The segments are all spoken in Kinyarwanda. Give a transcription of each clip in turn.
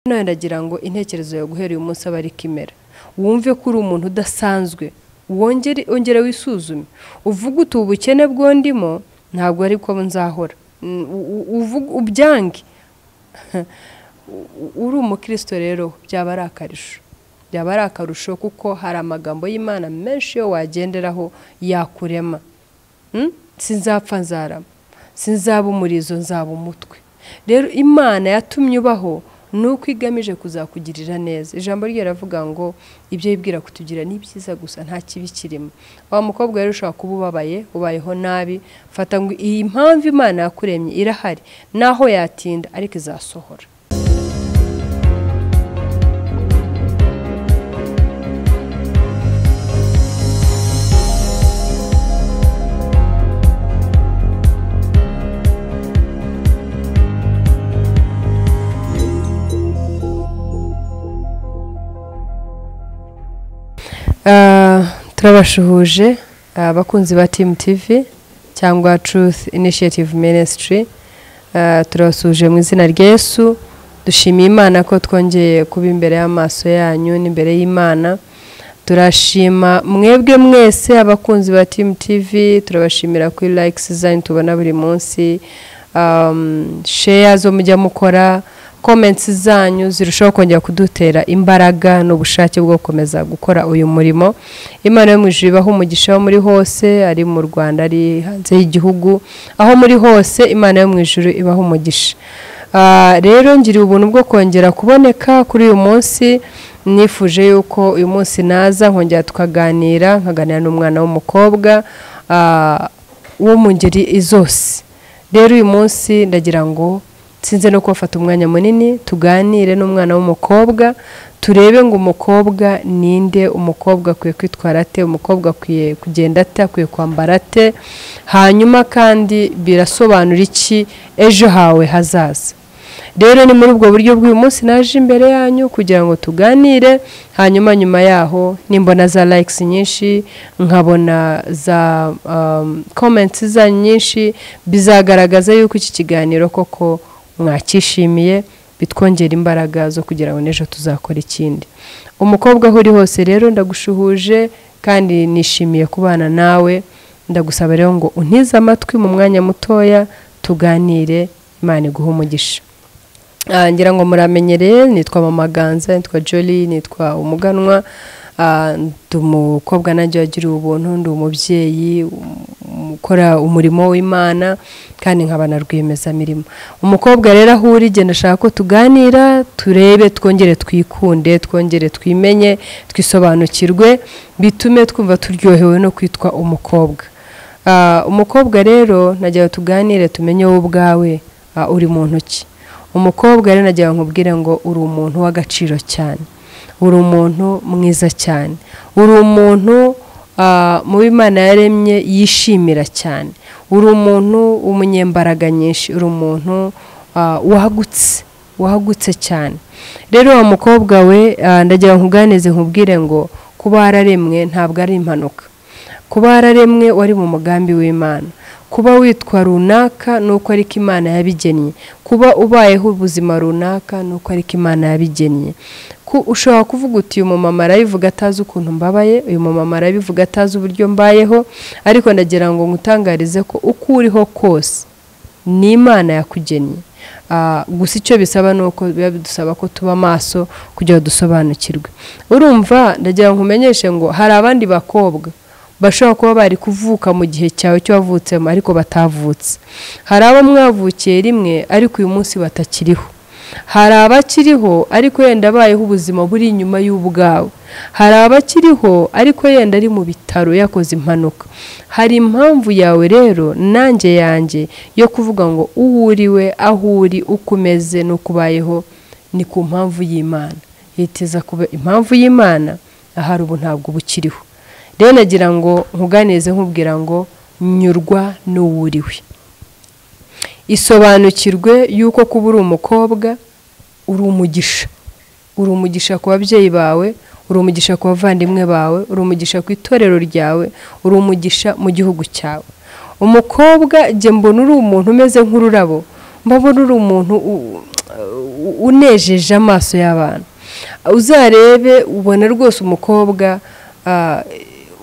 Nawe ndagira ngo intekerezo yawe guhera uyu munsi abe ari kimera, wumve ko uri umuntu udasanzwe, wongere ongera wisuzume, uvuge uti ubu bukene bwo ndimo ntabwo ari ko nzahora, ubyange. Uri umukristo rero byaba ari akarusho, byaba ari akarusho kuko hari amagambo y'Imana menshi yo wagenderaho yakurema. Sinzapfa nzarama, sinzaba umurizo nzaba umutwe. Rero Imana yatumye ubaho nuko igamije kuzakugirira neza. Ijambo rye riravuga ngo ibyo yibwira kutugira ni byiza gusa nta kibi kirimo. Wa mukobwa rero ushobora kuba ubabaye, ubayeho nabi, fata ngo iyi mpamvu Imana yakuremye irahari, naho yatinda ariko izasohora. Turabashuhuje abakunzi ba Team TV cyangwa Truth Initiative Ministry, turabasuhuje mu izina rya Yesu. Dushimiye Imana ko twongeye kuba imbere y'amaso yanyu n'imbere y'Imana. Turashima mwebwe mwese abakunzi ba Team TV, turabashimira kuri likes zanyu tubona buri munsi, share zo mujya mukora, comments zanyu zirushaho kongera kudutera imbaraga n'ubushake bwo gukomeza gukora uyu murimo. Imana yo mu ijuru ibahe umugisha aho muri hose, ari mu Rwanda, ari hanze y'igihugu, aho muri hose Imana yo mu ijuru ibahe umugisha. Rero ngiriye ubuntu bwo kongera kuboneka kuri uyu munsi. Nifuje yuko uyu munsi naza nkongera tukaganira, nkaganira n'umwana w'umukobwa wo mu ngeri zose. Rero uyu munsi ndagira ngo sinze no kubafata umwanya munini, tuganire n'umwana w'umukobwa, turebe ngo umukobwa ninde, umukobwa akwiye kwitwara ate, umukobwa akwiye kugenda ate, akwiye kwambara ate, hanyuma kandi birasobanura iki ejo hawe hazaza. Rero ni muri ubwo buryo bw'uyu munsi naje imbere yanyu kugira ngo tuganire, hanyuma nyuma yaho nimbona za likes nyinshi, nkabona za comments zanyu nyinshi, bizagaragaza yuko iki kiganiro koko mwakishimiye, bitwongera imbaraga zo kugira ngo n'ejo tuzakora ikindi. Umukobwa aho uri hose rero ndagushuhuje kandi nishimiye kubana nawe. Ndagusaba rero ngo untize amatwi mu mwanya mutoya tuganire, Imana iguhe umugisha. Ngira ngo muramenyereye, nitwa Mama Ganza, nitwa Jolie, nitwa Umuganwa, ndi umukobwa nanjye wagiriwe ubuntu, ndi umubyeyi ukora umurimo w'Imana kandi nkaba na rwiyemezamirimo. Umukobwa rero aho uri, genda ashaka ko tuganira, turebe, twongere twikunde, twongere twimenye, twisobanukirwe, bitume twumva turyohewe no kwitwa umukobwa. Umukobwa rero nagira tuganire tumenye wowe ubwawe uri muntu ki. Umukobwa rero nagira nkubwire ngo uri umuntu w'agaciro cyane, uri umuntu mwiza cyane, uri umuntu mu Imana yaremye yishimira cyane, uri umuntu w'umunyembaraga nyinshi, uri umuntu wagutse, wagutse cyane. Rero wa mukobwa we ndagira nkuganeze nkubwire ngo kuba wararemwe ntabwo ari impanuka, kuba wararemwe wari mu mugambi w'Imana, kuba witwa runaka nuko ariko Imana yabigennye, kuba ubayeho ubuzima runaka nuko ariko Imana yabigennye. Ushobora kuvuga uti uyu mumama arabivuga atazi ukuntu mbabaye, uyu mumama arabivuga atazi uburyo mbayeho, ariko ndagira ngo ngutangarize ko uko uriho kose ni Imana yakugennye. Gusa icyo bisaba nuko biba bidusaba ko tuba maso kugira ngo dusobanukirwe. Urumva ndagira ngo nkumenyeshe ngo hari abandi bakobwa bashobora kuba bari kuvuka mu gihe cyawe cyo wavutsemo ariko batavutse. Hari abo mwavukiye rimwe ariko uyu munsi batakiriho. Hari abakiriho ariko yenda abayeho ubuzima buri inyuma y'ubwawe. Hari abakiriho ariko yenda ari mu bitaro yakoze impanuka. Hari impamvu yawe rero nanjye yanjye yo kuvuga ngo uwo uriwe, aho uri, uko umeze n'uko ubayeho ni ku mpamvu y'Imana. Yiteza kuba impamvu y'Imana ahari ubu ntabwo bukiriho. Rero nagira ngo nkuganirize nkubwira ngo nyurwa n'uwuriwe. Isobanukirwe yuko kuba uri umukobwa uri umugisha, uri umugisha ku babyeyi bawe, uri umugisha ku bavandimwe bawe, uri umugisha ku itorero ryawe, uri umugisha mu gihugu cyawe. Umukobwa jye mbona uri umuntu umeze nk'ururabo, mbona uri umuntu unejeje amaso y'abantu. Uzarebe ubona rwose umukobwa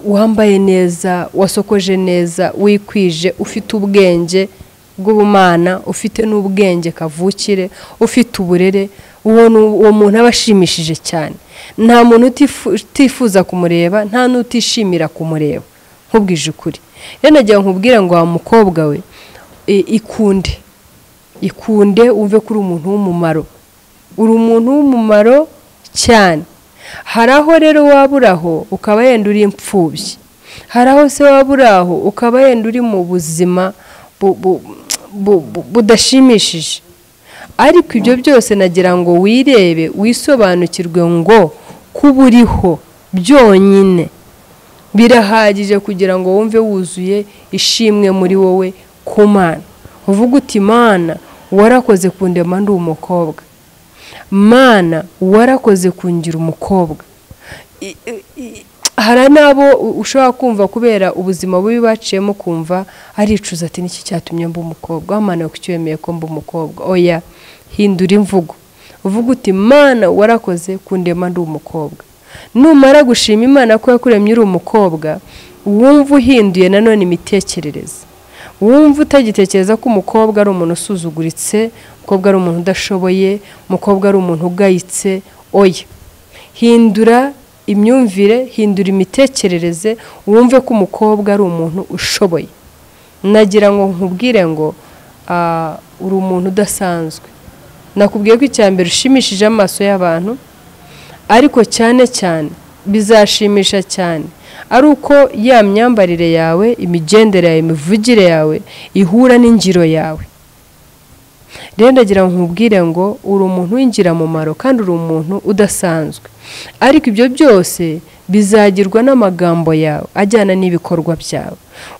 wambaye neza, wasokoje neza, wikwije, ufite ubwenge bw'ubumana, ufite n'ubwenge kavukire, ufite uburere, uwo muntu aba ashimishije cyane. Nta muntu utifuza kumureba, nta n'utishimira kumureba, nkubwije ukuri. Rero nagira nkubwira ngo wa mukobwa we, ikunde, ikunde, wumve ko uri umuntu w'umumaro, uri umuntu w'umumaro cyane. Hari aho rero waba uri aho ukaba yenda uri imfubyi, hari aho se waba uri aho ukaba yenda uri mu buzima budashimishije, ariko ibyo byose nagira ngo wirebe, wisobanukirwe ngo kuba uriho byonyine birahagije kugira ngo wumve wuzuye ishimwe muri wowe ku Mana. Uvuga uti Mana warakoze kundema ndi umukobwa, Mana warakoze kungira umukobwa. Hari n'abo ushobora kumva kubera ubuzima bubi baciyemo kumva aricuza ati niki cyatumye mba umukobwa, Mana kuki wemeye ko mba umukobwa? Oya, hindura imvugo, uvuga uti Mana warakoze kundema ndi umukobwa. Numara gushima Imana ko yakuremye uri umukobwa, wumva uhinduye nanone imitekerereze, wumva utagitekereza ko umukobwa ari umuntu usuzuguritse, umukobwa ari umuntu udashoboye, umukobwa ari umuntu ugayitse. Oya, hindura imyumvire, hindura imitekerereze, wumve ko umukobwa ari umuntu ushoboye. Nagira ngo nkubwire ngo uri umuntu udasanzwe. Nakubwiye ko icya mbere ushimishije amaso y'abantu, ariko cyane cyane bizashimisha cyane ari uko ya myambarire yawe, imigendere yawe, imivugire yawe ihura n'ingiro yawe. Rero ndagira ngo nkubwire ngo uri umuntu w'ingirakamaro kandi uri umuntu udasanzwe, ariko ibyo byose bizagirwa n'amagambo yawe ajyana n'ibikorwa byawe.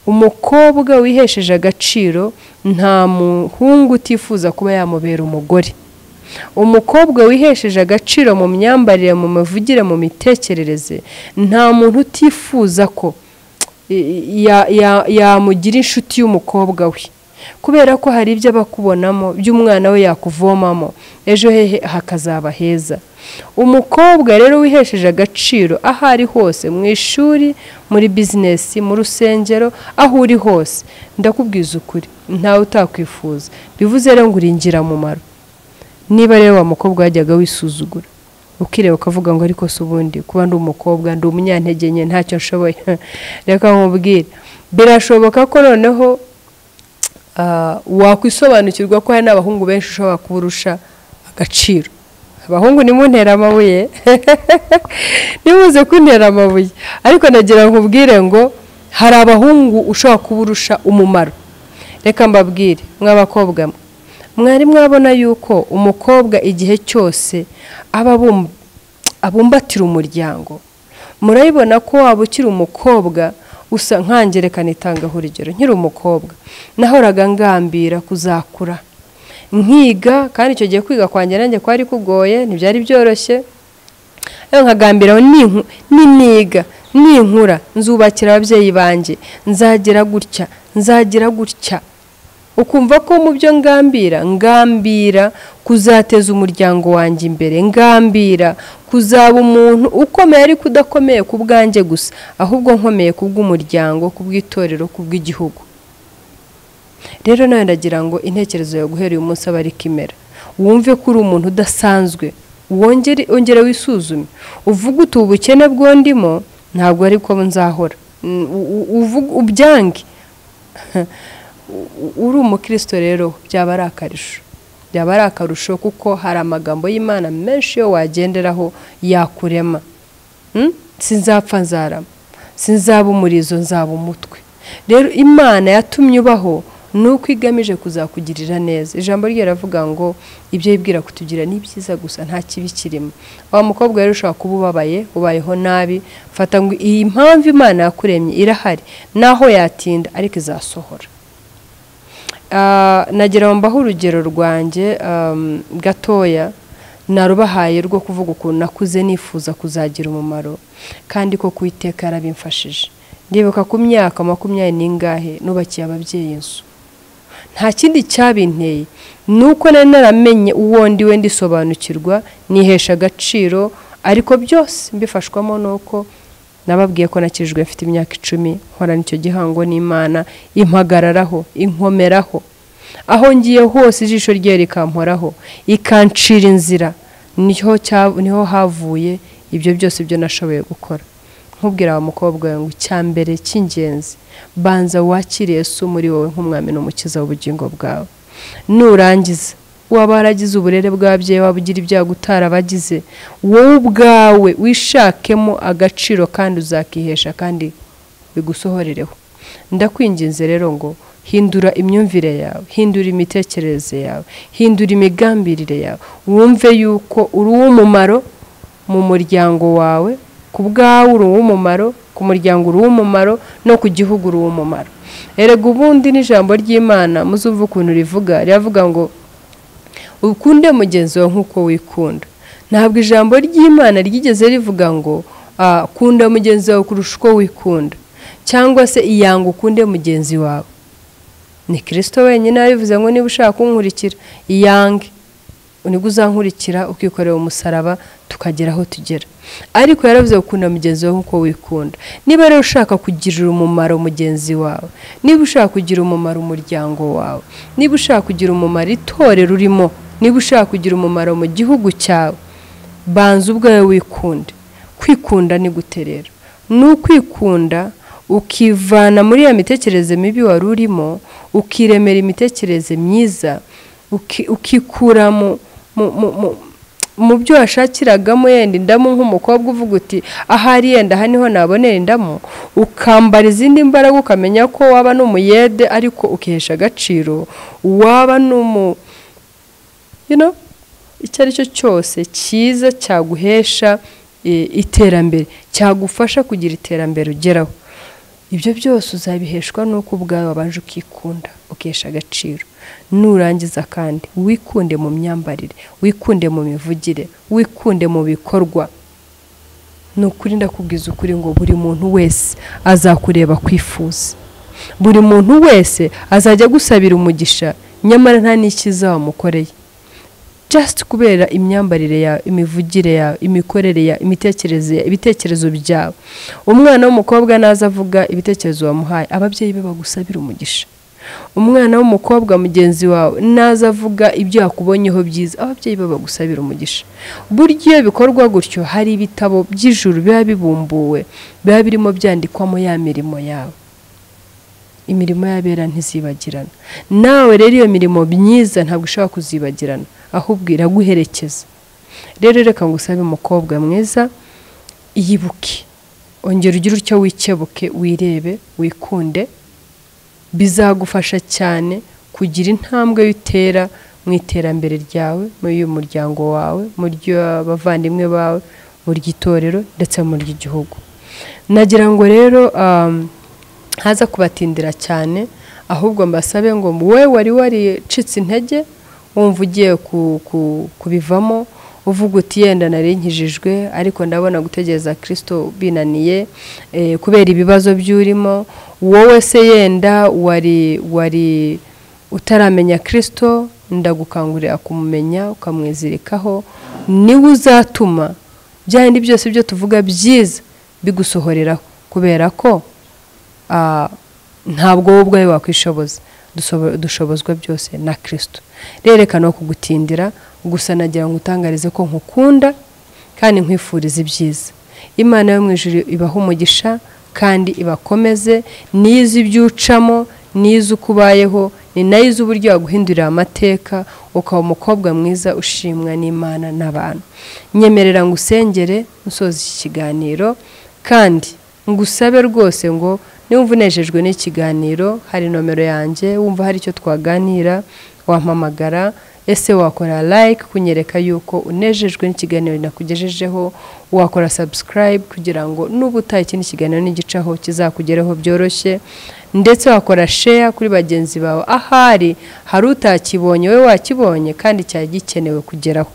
Umukobwa wihesheje agaciro nta muhungu utifuza kuba yamubera umugore. Umukobwa wihesheje agaciro mu myambarire, mu mivugire, mu mitekerereze, nta muntu utifuza ko yamugira inshuti y'umukobwa we, kubera ko hari ibyo abakubonamo by'umwana we yakuvomamo, ejo hehe hakazaba heza. Umukobwa rero wihesheje agaciro aho ari hose, mu ishuri, muri bizinesi, mu rusengero, aho uri hose, ndakubwiza ukuri ntawe utakwifuza. Bivuze rero ngo uri ingirakamaro. Niba rero wa mukobwa wajyaga wisuzugura, ukireba ukavuga ngo ariko se ubundi kuba ndi umukobwa, ndi umunyantege nke, ntacyo nshoboye, reka nkubwire, birashoboka ko noneho wakwisobanukirwa ko hari n'abahungu benshi ushobora kuburusha agaciro. Abahungu nimuntera amabuye, nimuze kuntera amabuye, ariko nagira nkubwire ngo hari abahungu ushobora kuburusha umumaro. Reka mbabwire mw'abakobwa, mwari mwabona yuko umukobwa igihe cyose aba abumbatira umuryango. Murabibona ko waba ukiri umukobwa usa nkangerekana itangaho urugero, nkiri umukobwa nahoraga ngambira kuzakura nkiga, kandi icyo gihe kwiga kwanjye nanjye kwari kugoye, ntibyari byoroshye. Nkagambira niniga ninkura nzubakira ababyeyi banjye, nzagira gutya, nzagira gutya. Ukumva ko mu byo ngambira, ngambira kuzateza umuryango wanjye imbere, ngambira kuzaba umuntu ukomeye ariko udakomeye ku bwanjye gusa, ahubwo nkomeye ku bw'umuryango, ku bw'itorero, ku bw'igihugu. Rero nawe ndagira ngo intekerezo yawe guhera uyu munsi aba ari kimera, wumve ko uri umuntu udasanzwe, wongere wisuzume, uvuge uti ubukene bwo ndimo ntabwo ariko nzahora, ubyange. Uri umukristo rero byaba ari akarusho, byaba ari akarusho, kuko hari amagambo y'Imana menshi yo wagenderaho yakurema. Sinzapfa nzarama, sinzaba umurizo nzaba umutwe. Rero Imana yatumye ubaho nuko igamije kuzakugirira neza. Ijambo rye riravuga ngo ibyo yibwira kutugira ni byiza gusa, nta kibi kirimo. Wa mukobwa rero ushobora kuba ubabaye, ubayeho nabi, fata ngo iyi mpamvu Imana yakuremye irahari, naho yatinda ariko izasohora. Nagira ngo mbahe urugero rwanjye gatoya narubahaye rwo kuvuga ukuntu nakuze nifuza kuzagira umumaro, kandi ko kuiteka yarabimfashije. Ndibuka ku myaka 20 n'ingahe nubakiye ababyeyi inzu. Nta kindi cyabinteye, nuko nari naramenye uwo ndi we, ndisobanukirwa, nihesha agaciro, ariko byose mbifashwamo nuko nababwiye ko nakijijwe mfite imyaka 10, nkorana icyo gihango n'Imana, impagararaho, inkomeraho, aho ngiye hose ijisho rye rikamporaho, ikancira inzira. Niho havuye ibyo byose byo nashoboye gukora. Nkubwira wa mukobwa ngo icyambere cy'ingenzi, banza wakire Yesu muri wowe nk'umwami n'umukiza w'ubugingo bwawe. Nurangiza, waba waragize uburere bw'ababyeyi, waba ugira ibyago utarabagize, wowe ubwawe wishakemo agaciro kandi uzakihesha kandi bigusohorereho. Ndakwinginze rero ngo hindura imyumvire yawe, hindura imitekerereze yawe, hindura imigambirire yawe, wumve yuko uri uw'umumaro mu muryango wawe, ku bwawe uri uw'umumaro, ku muryango uri uw'umumaro, no ku gihugu uri uw'umumaro. Erega ubundi n'ijambo ry'Imana muzumva ukuntu rivuga, riravuga ngo ukunde mugenzi wawe nk'uko wikunda. Ntabwo ijambo ry'Imana ryigeze rivuga ngo kunda mugenzi wawe kurusha uko wikunda, cyangwa se iyanga ukunde mugenzi wawe. Ni Kristo wenyine yabivuze ngo niba ushaka kunkurikira iyange, nibwo uzankurikira ukikorera umusaraba tukagera aho tugera. Ariko yaravuze gukunda mugenzi wawe nk'uko wikunda. Niba rero ushaka kugirira umumaro mugenzi wawe, niba ushaka kugira umumaro umuryango wawe, niba ushaka kugira umumaro itorero urimo, niba ushaka kugira umumaro mu gihugu cyawe, banza ubwawe wikunde. Kwikunda ni gute rero? Ni ukwikunda ukivana muri ya mitekerereze mibi wari urimo, ukiremera imitekerereze myiza, ukikura mu byo washakiragamo yenda indamu, nk'umukobwa uvuga uti ahari yenda aha niho nabonera indamu, ukambara izindi mbaraga, ukamenya ko waba n'umuyede ariko ukihesha agaciro, waba n'umu icyo ari cyo cyose cyiza cyaguhesha iterambere, cyagufasha kugira iterambere ugeraho. Ibyo byose uzabiheshwa nuko ubwawe wabanje ukikunda, ukihesha agaciro. Nurangiza kandi wikunde mu myambarire, wikunde mu mivugire, wikunde mu bikorwa. Ni ukuri ndakubwiza ukuri ngo buri muntu wese azakureba kwifuza, buri muntu wese azajya agusabira umugisha, nyamara nta n'ikiza wamukoreye, just kubera imyambarire yawe, imivugire yawe, imikorere yawe, imitekerereze yawe, ibitekerezo byawe. Umwana w'umukobwa naza avuga ibitekerezo wamuhaye, ababyeyi be bagusabira umugisha. Umwana w'umukobwa mugenzi wawe naza avuga ibyo yakubonyeho byiza, ababyeyi be bagusabira umugisha. Burya iyo bikorwa gutyo, hari ibitabo by'ijuru biba bibumbuwe, biba birimo byandikwamo ya mirimo yawe. Imirimo y'abera ntizibagirana. Nawe rero iyo mirimo myiza ntabwo ushobora kuzibagirana, ahubwo iraguherekeza. Rero reka ngusabe umukobwa mwiza, iyibuke, ongera ugire utyo wikebuke, wirebe, wikunde, bizagufasha cyane kugira intambwe utera mu iterambere ryawe, muri uyu muryango wawe, mu ry'abavandimwe bawe, mu ry'itorero ndetse mu ry'igihugu. Nagira ngo rero haza kubatindira cyane, ahubwo mbasabe ngo wowe wari waricitse intege, wumva ugiye kubivamo, uvuga uti yenda nari nkijijwe ariko ndabona gutegereza Kristo binaniye kubera ibibazo by'urimo, wowe se yenda wari utaramenya Kristo, ndagukangurira kumumenya ukamwizirikaho, niwe uzatuma bya bindi byose byo tuvuga byiza bigusohoreraho, kubera ko ntabwo wowe ubwawe wakwishoboza, dushobozwa byose na Kristo. Rero reka no kugutindira, gusa nagira ngo utangarize ko nkukunda kandi nkwifuriza ibyiza. Imana yo mu ijuru ibahe umugisha kandi ibakomeze, nizi ibyucamo, nizi uko ubayeho, ni nayo izi uburyo yaguhindurira amateka, ukaba umukobwa mwiza ushimwa n'Imana n'abantu. Nyemerera ngusengere nsoza iki kiganiro, kandi ngusabe rwose ngo niba unejejwe n'ikiganiro, hari nomero yanjye, wumva hari icyo twaganira, wampamagara. Ese wakora like kunyereka yuko unejejwe n'ikiganiro nakugejejeho, wakora subscribe kugira ngo nuba utaye ikindi kiganiro n'igicaho kizakugeraho byoroshye, ndetse wakora share kuri bagenzi bawe ahari hari utakibonye we wakibonye kandi cyari gikenewe kugeraho.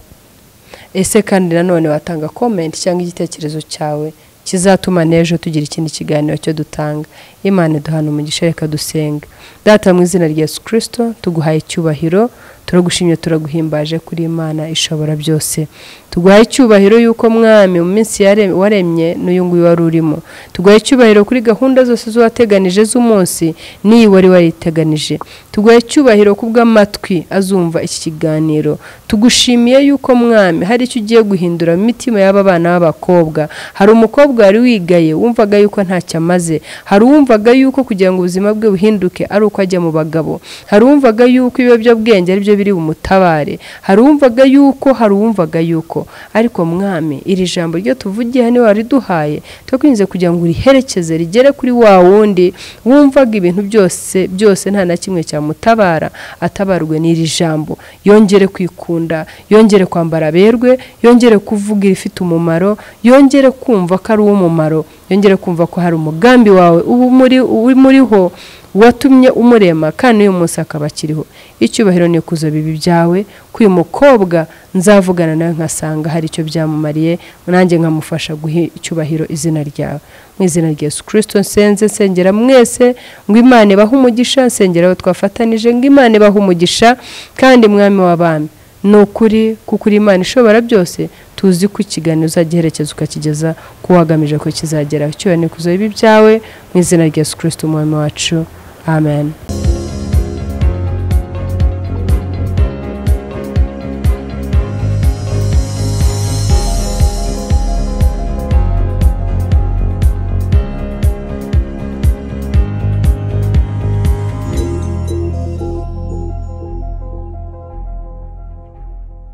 Ese kandi nanone watanga comment cyangwa igitekerezo cyawe Kizatuma n'ejo tugira ikindi kiganiro cyo dutanga. Imana iduhana umugisha. Reka dusenga. Data, mu izina rya Yesu Kristo, tuguhaye icyubahiro, turagushimye, turaguhimbaje kuri Imana ishobora byose. Tuguhaye icyubahiro yuko, Mwami, mu minsi waremye n'uyu nguyu wari urimo. Tuguhaye icyubahiro kuri gahunda zose z'uwateganije z'umunsi n'iyi wari wariteganije. Tuguhaye icyubahiro kubw'amatwi azumva iki kiganiro. Tugushimiye yuko, Mwami, hari icyo ugiye guhindura mu mitima y'aba bana b'abakobwa. Hari umukobwa wari wigaye, wumvaga yuko ntacyo amaze. Hari uwumvaga yuko kugira ngo ubuzima bwe buhinduke ari uko ajya mu bagabo. Hari uwumvaga yuko ibiyobyabwenge ari byo biri bumutabare. Hari uwumvaga yuko, hari uwumvaga yuko. Ariko Mwami, iri jambo ryo tuvugiye hano wariduhaye, twakwinze kugira ngo uriherekeze rigere kuri wa wundi wumvaga ibintu byose byose nta na kimwe cyamutabara, atabarwe n'iri jambo, yongere kwikunda, yongere kwambara aberwe, yongere kuvuga ibifite umumaro, yongere kumva ko ari uw'umumaro, yongere kumva ko hari umugambi wawe uba uri muriho watumye umurema, kandi uyu munsi akaba akiriho. Icyubahiro n'ikuzo bibi byawe. Ko uyu mukobwa nzavugana nawe nkasanga hari icyo byamumariye, nanjye nkamufasha guha icyubahiro izina ryawe. Mu izina rya Yesu Kristo nsenze, nsengera mwese ngo Imana ibahe umugisha, nsengera abo twafatanije ngo Imana ibahe umugisha. Kandi Mwami w'abami, ni ukuri, kuko uri Imana ishobora byose, tuzi ko ikiganiro uzagiherekeza ukakigeza ku wagamije ko kizagera. Icyubahiro n'ikuzo bibi byawe, mu izina rya Yesu Kristo Umwami wacu, amen.